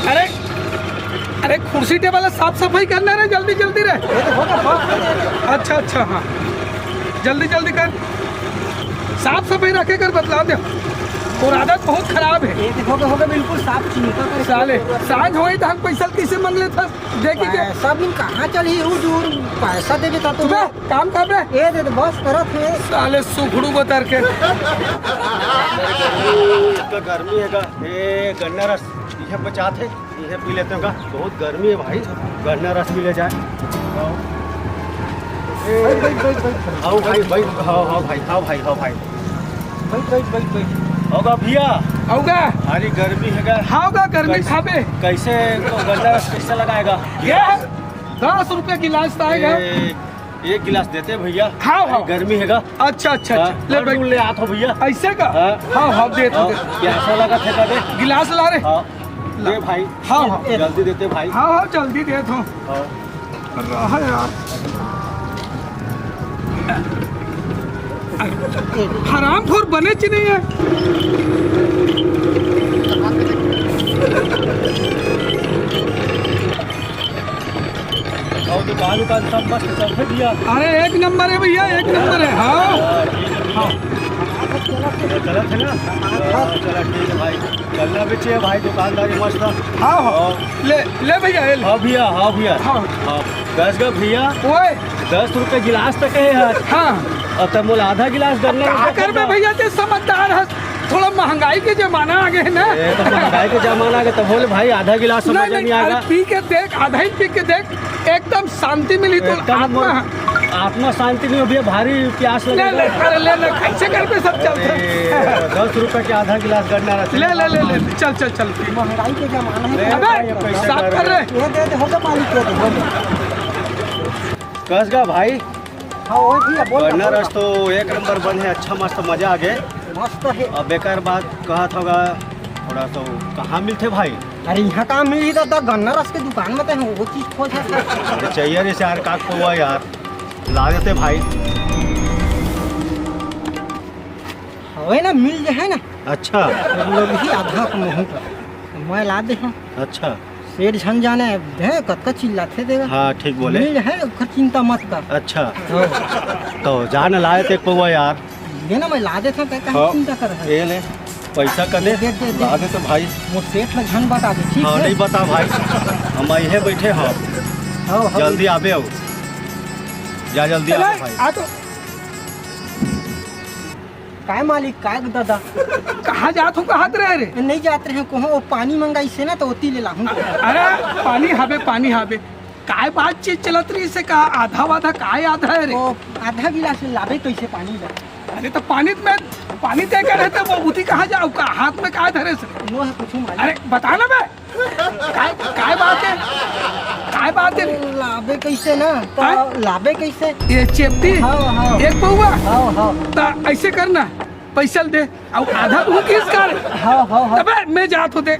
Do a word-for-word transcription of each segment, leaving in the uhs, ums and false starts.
अरे, अरे, कुर्सी टेबल साफ सफाई करना रे, जल्दी जल्दी रे। अच्छा, अच्छा, हाँ, जल्दी जल्दी कर, साफ सफाई रखे कर, बतला दे। और आदत बहुत खराब है। ये देखो, होगा बिल्कुल साफ, चिंता करे। साले, सांझ होई तो हम पैसा कैसे मांग लेता? देखी के पैसा भी कहाँ चली, उड़ उड़ पैसा देवे था तुम्हें। काम कर बे। ये दे दे, बस करत है। साले सुखड़ू बतर के। इतना गर्मी है का? ए, गन्ना रस, ये बचात है, ये पी लेते हैं का? बहुत गर्मी है भाई, गन्ना रस पी ले जाए। आओ। ए, बैठ, बैठ, बैठ, बैठ। आओ भाई, बैठ, आओ, आओ भाई, आओ भाई, आओ भाई। बैठ, बैठ, बैठ, बैठ। आओगा भैया। आओगा। अरे गर्मी है का? हाँ, होगा, गर्मी कैसे, खाबे। कैसे तो गन्ना रस कैसे लगाएगा? ये दस रुपये गिलास आएगा। ए, एक गिलास देते भैया। हाँ, हाँ। गर्मी है का? अच्छा, अच्छा, हाँ, अच्छा। ले और बैठ। ले, आ तो भैया। ऐसे का? हाँ। हाँ, हाँ, दे तो हाँ, दे। प्यासा लगा था का दे? गिलास ला रे। हाँ। ला। दे भाई। हाँ, हाँ। जल्दी देते भाई। हाँ, हाँ, जल्दी दे तो। हाँ। रहा यार। हरामखोर बने च नहीं है। और दुकान उकान सब मस्त चलथे भैया? अरे, एक नंबर है भैया, एक नंबर है। हाँ। हाँ, ठीक है भैया। हाँ। चलत है ना? हाँ, चला ठीक है भाई। गन्ना बेचे है भाई, दुकानदारी मस्त है। हाँ, हाँ। हाँ। ले, ले भैया, ये ले। हाँ भैया, हाँ भैया। हाँ। हाँ। दस का भैया। ओए। दस रुपये गिलास तक है यार। हाँ। अब तब मोला आधा गिलास गन्ना का करबे भैया, ते समझदार है। थोड़ा महंगाई के जमाना आ गए ना। ये तो महंगाई के जमाना आ गए, तब बोले भाई आधा गिलास समझ नहीं, नहीं, नहीं अरे आएगा। पी के देख, आधा ही पी के देख, एकदम शांति मिली तो एकदम आत्मा। आत्मा शांति नहीं हो भैया, भारी प्यास ले, लगेगा। ले, अरे ले, ले, कैसे घर पे सब चलते हैं? अरे, दस रुपए के आधा गिलास गन्ना रहता है। ले, ले, ले, ले, चल, चल, चल। महंगाई के जमाना है। ले अबे, भाई, पैसे साफ कर कर रहे। ये दे दे, होगा मालिक, दे दे, होगा। कस गा भाई? हाँ, वही भैया, बोल ना, गन्ना बोल रस ना। तो एक नंबर बन है, अच्छा मस्त मजा आ गए। मस्त है। अब बेकार बात कहा था, थोड़ा तो कहाँ मिलते भाई? अरे, यहाँ कहाँ मिली दादा? गन्ना रस के दुकान में तो है, वो चीज खोज है। अरे, चाहिए रे यार, का खोवा यार, ला देते भाई। हवे ना, मिल जे है ना। अच्छा। तो लोग ही आधा को महूँ का। मैं ला दे हूँ। अच्छा। सेठ झन जाने, दे, कतका चिल्लाथे देगा। हाँ, ठीक बोले। मिल जे है, ओकर चिंता मत कर। अच्छा। हाँ। तो जा ना, लाए ते पौवा यार। ये ना, मैं ला देता, तै काहे हाँ। चिंता कर रहा है? ये ले, पैसा कने? दे, दे, दे। ला दे तो भाई। मोर सेठ ला झन बता दे, ठीक हाँ, है? नहीं बता भाई। हम यहीं बैठे हैं। हाँ, हाँ। जल्दी आबे हो। जा जल्दी चला, आबे भाई। आ तो। काय मालिक, काय दादा? कहाँ जात हो, कहाँ रहे रे? नहीं जात रहे, कहो वो पानी मंगाई से ना, तो ओती ले लाहूँ। अरे, पानी हाबे, पानी हाबे। काय बातचीत चलत रही से का? आधा वाधा काय आधा है रे? ओ, आधा गिलास लाबे कैसे पानी ला? अरे तो पानी में, पानी तय करे तो वो उती कहाँ जाओ का? हाथ में काय धरे से? नो है कुछ मालिक। अरे बता ना बे, काय, काय बात है? काय बात है रे? लाबे कैसे ना? तो हाँ? लाबे कैसे? ये चेपटी? हाँ, हाँ। एक पौवा? हाँ, हाँ। तो ऐसे करना, पैसा दे, अब आधा तू किस कर? हाँ, हाँ, हाँ। अबे मैं जात होते,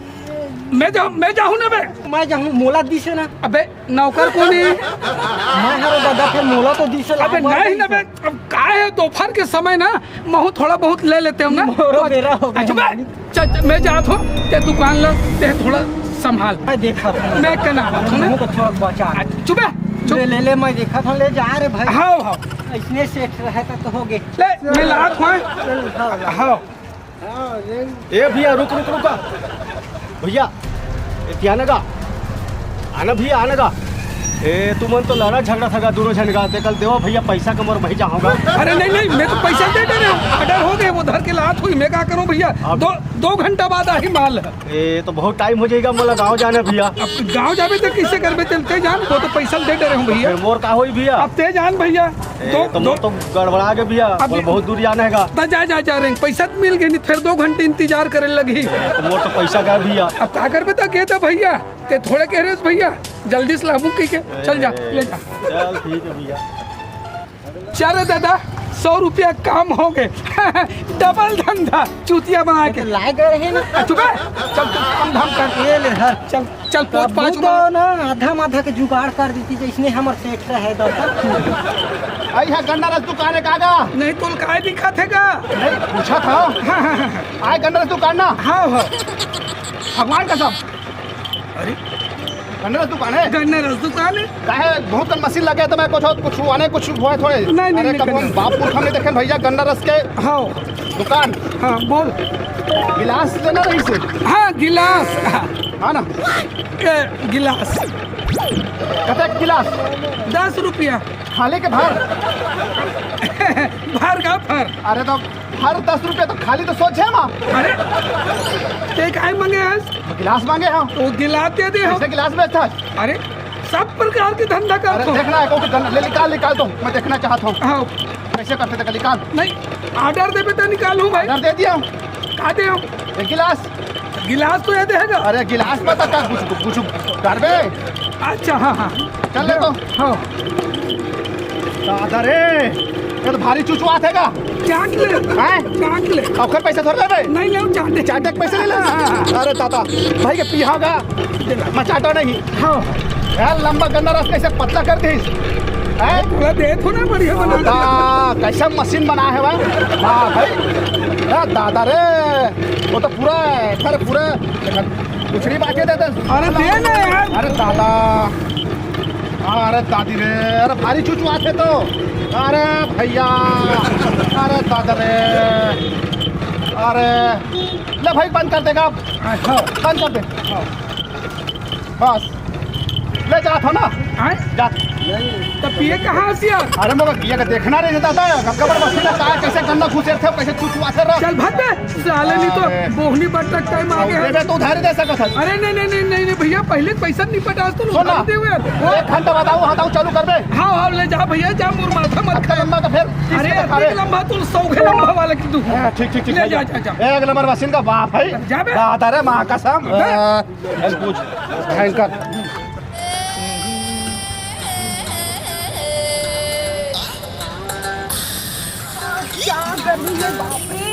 मैं जाऊँ, मैं जाऊँ ना बे। मैं जाऊँ, मोला दिसे ना। अबे नौकर कोन है? मैं हरो दादा, फिर मोला तो दिसे अबे लाऊंगा नहीं ना बे, अब का है, दोपहर के समय ना, महू थोड़ा बहुत ले लेते हो ना। मोरो बेरा हो गया। अच्छा बे, चल, चल, मैं जात हूँ, ते दुकान ला, ते थोड़ा संभाल। मैं देखा था। मैं कहना बात हूँ ना। मुझे तो थोड़ा बचा। आ, चुप है, चुप। ले, ले, ले, मैं देखा था, ले जा रे भाई। हाँ, हाँ। इसने सेठ रहता तो हो गए। ले, मैं लात हूँ। हाँ। ए भैया, रुक, रुक, रुका। भैया, ए, ध्यान गा। आना भैया, आना गा। ए, तुमन तो लड़ा झगड़ा था गा, दोनों झन गा। ते कल देवा भैया पैसा कमर भाई जाऊंगा। अरे नहीं, नहीं, मैं तो पैसा दे दे रहे हूँ। ऑर्डर हो गए, वो धर के लात हुई, मैं क्या करूँ भैया? अब दो, दो घंटा बाद आई माल। ए, तो बहुत टाइम हो जाएगा, मोला गाँव जाना भैया। अब गाँव जाबे तो किससे करबे? चलते जान, वो तो पैसा दे दे रहे हूँ भैया। फिर मोर का होई भैया? अब ते जान भैया। ए, दो, तो दो मोर तो गड़बड़ा गए भैया, अब मोर बहुत दूर जाना है गा। तो जा, जा, जा रहे हैं। पैसा तो मिल गए, नहीं फिर दो घंटे इंतजार करे लगी। ए, तो मोर तो पैसा गया भैया। अब का करबे तो कहता भैया, ते थोड़े कह रहे हो भैया, जल्दी से लाबू कह के, चल जा, ए, ले जा। चल ठीक है भैया। चल रे दादा, सौ रुपया काम हो गए। डबल धंधा, चूतिया बना के। तो लाए गए रहे ना। चुप है, चल तू काम धाम कर। ये ले धर। चल, चल, पोंछ पाँच तबू तो ना आधा माधा के जुगाड़ कर देती, जैसने हमर सेठ रहे दादा। भाई, यहाँ गन्ना रस दुकान है का गा? नहीं, तोल काय दिखत है का? नहीं, पूछा था। हाँ, हाँ, हाँ, हाँ। आए गन्ना रस दुकान ना? हाँ, हाँ। भगवान कसम। अरे, गन्ना रस दुकान है? गन्ना रस दुकान है। काहे, बहुत कन मशीन लगे, तो मैं कुछ, कुछ आने, कुछ हुआ थोड़े। नहीं, नहीं, अरे, नहीं, कब हम गन्ना बाप पुरखा में देखे भैया गन्ना रस के हाँ। दुकान। हाँ, बोल। गिलास लेना रहिसे। हाँ, गिलास। हाँ ना? ए, गिलास। कतक गिलास? दस रुपया। खाली के भर? भर का भर? अरे तो भर दस रुपया तो खाली तो सोच है माँ। अरे, ते काय मांगे हस? गिलास मांगे हम। वो गिलास दे दे हम। कैसे गिलास बेचता है? अरे, सब प्रकार के धंधा अरे करत हो। देखना है, कौन गन-, ले निकाल, निकाल दो, मैं देखना चाहता हूँ। हाँ। कैसे करते थे, निकाल। नहीं, order देबे तो निकालूं भाई। Order दे दिया। का दे हो? एक गिलास। गिलास तो ये देगा। अरे गिलास में तो का कुछ, कुछ करबे? अच्छा, हाँ, हाँ। चल ले तो। हाँ। दादा रे, ये तो भारी चुचुआ थे का? चाट ले। हैं? चाट ले। ओकर पैसा थोड़ा लेबे? नहीं ले, चाटे। चाटे के पैसे ले ले। अरे दादा, भाई के पिहा गा। मैं चाटा नहीं। हाँ। यार लंबा गन्ना रस कैसे पतला कर दे? हैं? पूरा दे थो ना बढ़िया बना। दादा, कैसा मशीन बना है भाई? वाह भाई। अरे दादा रे, वो तो पूरा है, अरे पूरा कुछ नहीं बाकी दे दे। अरे दे ना यार। अरे दादा, अरे दादी रे, अरे भारी चुचुआ थे तो। अरे भैया, अरे दादा रे, अरे ले भाई, बंद कर देगा अब। हाँ। बंद कर दे। हाँ। बस, ले जात हो ना। हाँ? जा। तो पिए कहाँ से यार? अरे मगर पिए का देखना नहीं रहता था, गब्बर बस्ती का चाय कैसे गन्ना घुसे थे, कैसे चुचुआ थे रहा। चल भाग बे, साले नहीं तो अरे। बोहनी बट्टा टाइम आ गया। दे दे तो उधारी दे सकत है। अरे नहीं, नहीं, नहीं, नहीं, नहीं भैया, पहले पैसा निपटा, आज तो सुन ना, उधारी दे यार। एक घंटा बताओ, हटाओ, चालू कर दे। हाँ, हाँ, ले जा भैया, जा, मोर माथा मत अरे खाए। लंबा तो फिर अरे, तीस का अरे। लंबा, तू सौ के लंबा वाला की तू। हाँ, ठीक, ठीक, ठीक, ले ले जा, जा। जा, जा। एक नंबर मशीन का बाप है। जा बे। दादा रे, माँ कसम। बे। हाँ। पूछ। भयंकर। क्या गर्मी है, बाप रे।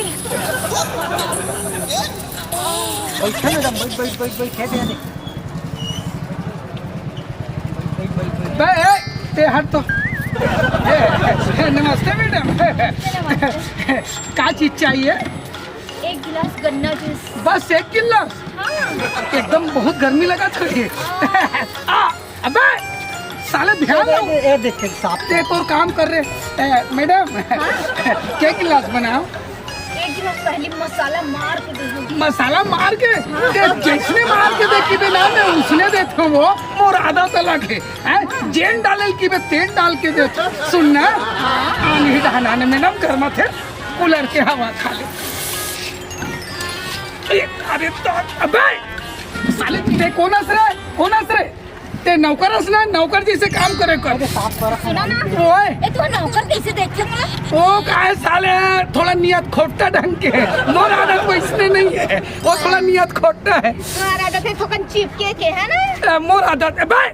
बैठे मैडम, बैठ, बैठ, बैठ, बैठ, बैठ, बैठ, बैठ। बे, ए, ते हट तो। ए, ए, नमस्ते मैडम। नमस्ते। का चीज चाहिए? एक गिलास गन्ना जूस। बस एक गिलास? हाँ। एकदम बहुत गर्मी लगा था ये। हाँ। आ, अबे, साले ध्यान ए, दो। ए, ए, देख, देख, साफ। ते तो काम कर रहे। ए, मैडम, हाँ? के गिलास बनाओ? एक गिलास पहले मसाला मार के दे दो। मसाला मार के? हाँ। ते जैसने मार के देखी दे ना, मैं उसने देता हूँ वो, मोर आदत अलग है। हैं? जेन डाले की बे, तेन डाल के दे। सुन ना, हाँ। पानी डाना ने मैडम, घर में थे। कूलर के हवा खा ले। अरे, अरे तो, अबे, साले ते कोन अस रे? कोन अस रे? ते नौकर अस ना, नौकर जैसे काम करे कर। अरे साफ कर। सुना ना। ओए। ए, तू नौकर कैसे देखते हो ना? ओ, काहे साले, थोड़ा नियत खोटा ढंग के। मोर आदत वैसने नहीं है। वो थोड़ा नियत खोटा है। तुम्हारा आदत है थोकन चिपके के, है ना? ए, मोर आदत, ए, बे,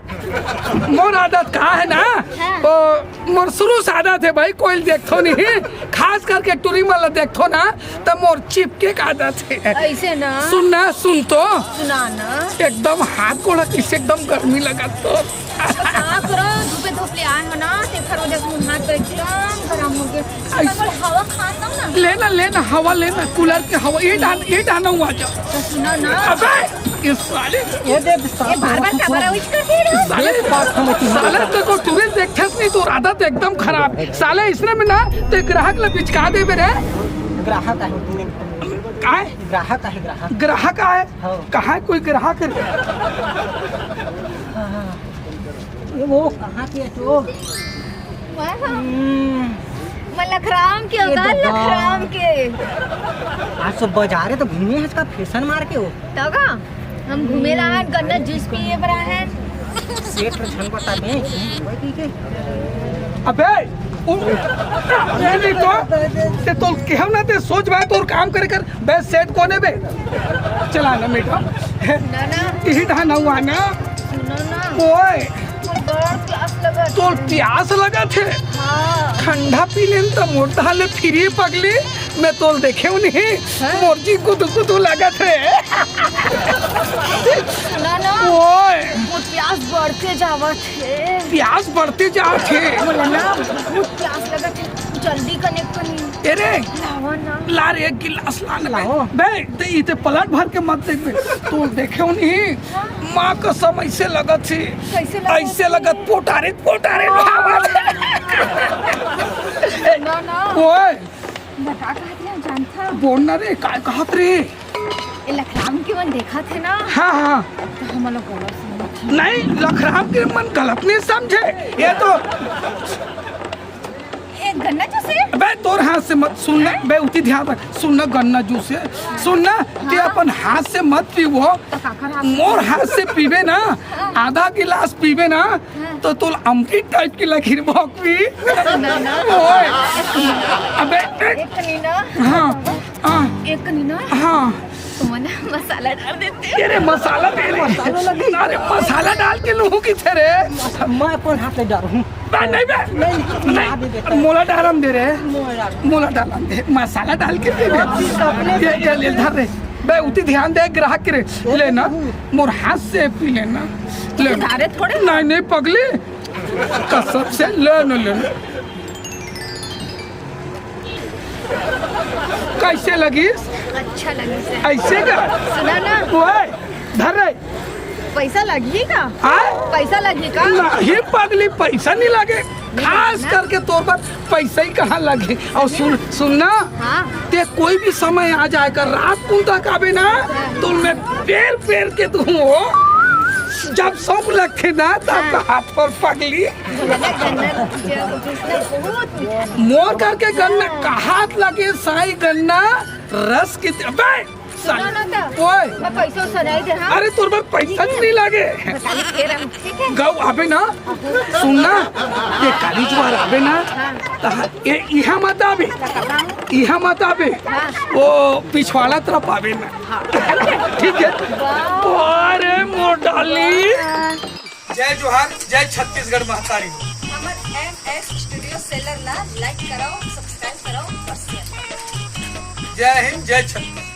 मोर आदत का है ना? हाँ। ओ, मोर शुरू से आदत है भाई, कोई देखथो नहीं, खास करके टूरी मन ला देखथो ना, त मोर चिपके का आदत है। ऐसे ना। सुन ना, सुन तो। सुना ना। एकदम हाथ गोड़ किसे एकदम गर्मी लगत तो। का करो, धूपे धूप ले आए हो ना, तेखर वजह से मुंह हाथ तो एकदम गरम हो गए। ऐसे। तो हवा खान दो ना। लेना, लेना, हवा लेना, कूलर के हवा, ये डाल, ये डालना हुआ जा। तो सुना ना। अबे! ये साले ये दे, ये बार बार का बार आवाज करते हैं ना? साले, ये बात समझ में साले तेरे को टूरिस्ट देखते नहीं, तो आदत एकदम खराब। साले इसने में ना, ते ग्राहक ला बिचका देबे रे। ग्राहक आहे। काय? ग्राहक आहे, ग्राहक। ग्राहक आहे? हाँ। कहाँ है कोई ग्राहक है? हाँ, हाँ। ये वो कहाँ के है तो? वाह। हम्म। मैं लखराम के ये होगा, दादा। लखराम के। आज तो बाजारे तो घूमे हैं इसका फैशन मार के हो। तो का? हम घूमे ला हन, गन्ना जूस पिए बर आए हन। सेठ झन बता दे, ठीक है? अबे, उ-, ये नहीं तो, ते तो केहू ना ते सोच भाई तोर काम करे कर, बे सेठ कोने बे? चला ना बेटा। ना, ना। यही ढाना हुआ ना। सुनो ना। ओए। मोर बड़ प्यास लगत तोर हे। प्यास लगत हे? हाँ। ठंडा पी लेन त मोर ढाले फिरी पगली। मैं तोल देखे हूँ नहीं। हैं? मोर जी गुदु गुदु लगत हे। सुना ना। ओए। मोर प्यास बढ़ते जावत हे। प्यास बढ़ते जात हे। मोला ना बहुत प्यास लगत हे, जल्दी कनेक्ट कर। अरे, लावा ना। ला रे, एक गिलास ला ना। लाओ। बे, ते इते पलट भर के मत देख बे। तू देखे हो नहीं? हाँ। माँ कसम ऐसे लगत हे। कैसे लगत ऐसे हे? लगत पोटारे, पोटारे भावत हे। ना, ना। ओए। मैं का कहत हूँ, जानता? बोल ना रे, का कहत रे? ए लखराम के मन देखत हे ना? हाँ, हाँ। तो हमन ला गलत समझ। नहीं, लखराम के मन गलत नहीं समझे। ये तो ए गन्ना जूस हे? बे, तोर हाथ से मत सुन ना। हैं? बे, उती ध्यान रख। सुन ना, गन्ना जूस हे। सुन ना, ते हाँ। अपन हाथ से मत पीबो। तो काकर हाथ से? मोर हाथ से पीबे ना, हाँ। आधा गिलास पीबे ना, हाँ। तो तोल अमृत टाइप के लगी रे बकरी। ना, ना। ओए। अबे, एक कनी ना। हाँ, हाँ। एक कनी ना। हाँ। तुमन मसाला डाल देते। अरे मसाला दे रे। मसाला लगे। अरे मसाला डाल के लूहूँ किथे रे? मैं अपन हाथ से डालहूँ। बे, नहीं बे। नहीं, नहीं, नहीं। ना दे दे। मोला डालन दे रे। मोला डाल। मोला डालन दे। मसाला डाल के दे रे। अपने ये, ये ले धर रे। बे, उती ध्यान दे ग्राहक के रे। ले ना। मोर हाथ से पी लेना। ले। अरे थोड़े। नहीं, नहीं पगली। कसम से ले ना, ले ना। कैसे लगिस? अच्छा लगिस हे। ऐसे का? सुना ना। ओए, धर रे। पैसा लगही का? हाँ? पैसा लगही का? नहीं पगली, पैसा नहीं लगे। नहीं खास ना। करके तोर बर पैसा ही कहाँ लगे? और सुन, सुन ना। हाँ। ते कोई भी समय आ जाए कर, रात कुन तक आबे ना, तो मैं पेर पेर के दूँ हो। जब सब लगे ना, तब हाँ। हाथ पर पगली। गन्ना, गन्ना जूस ना बहुत मीठा। मोर करके गन्ना कहात लगे, साई गन्ना रस के दे-, अबे! सुनो ना तो, ओए! मैं पैसा उसा नहीं दे, हाँ? अरे, तोर बर पैसा ठीक है। नहीं लगे। बता दे, फिर हम, ठीक है? गऊ आबे ना, सुन ना, ये काली जुआर आबे ना, हाँ। तहाँ, ये इहाँ मत आबे, इहाँ मत आबे, हाँ। वो पिछवाड़ा तरफ आबे ना। हाँ। ठीक है? वाह। अरे, मोर डाली। हाँ। जय जोहार, जय छत्तीसगढ़ महतारी हो। हमर एम एस स्टूडियो सेलर ला लाइक कराओ, सब्सक्राइब कराओ और शेयर कराओ। जय हिंद, जय छत्तीसगढ़।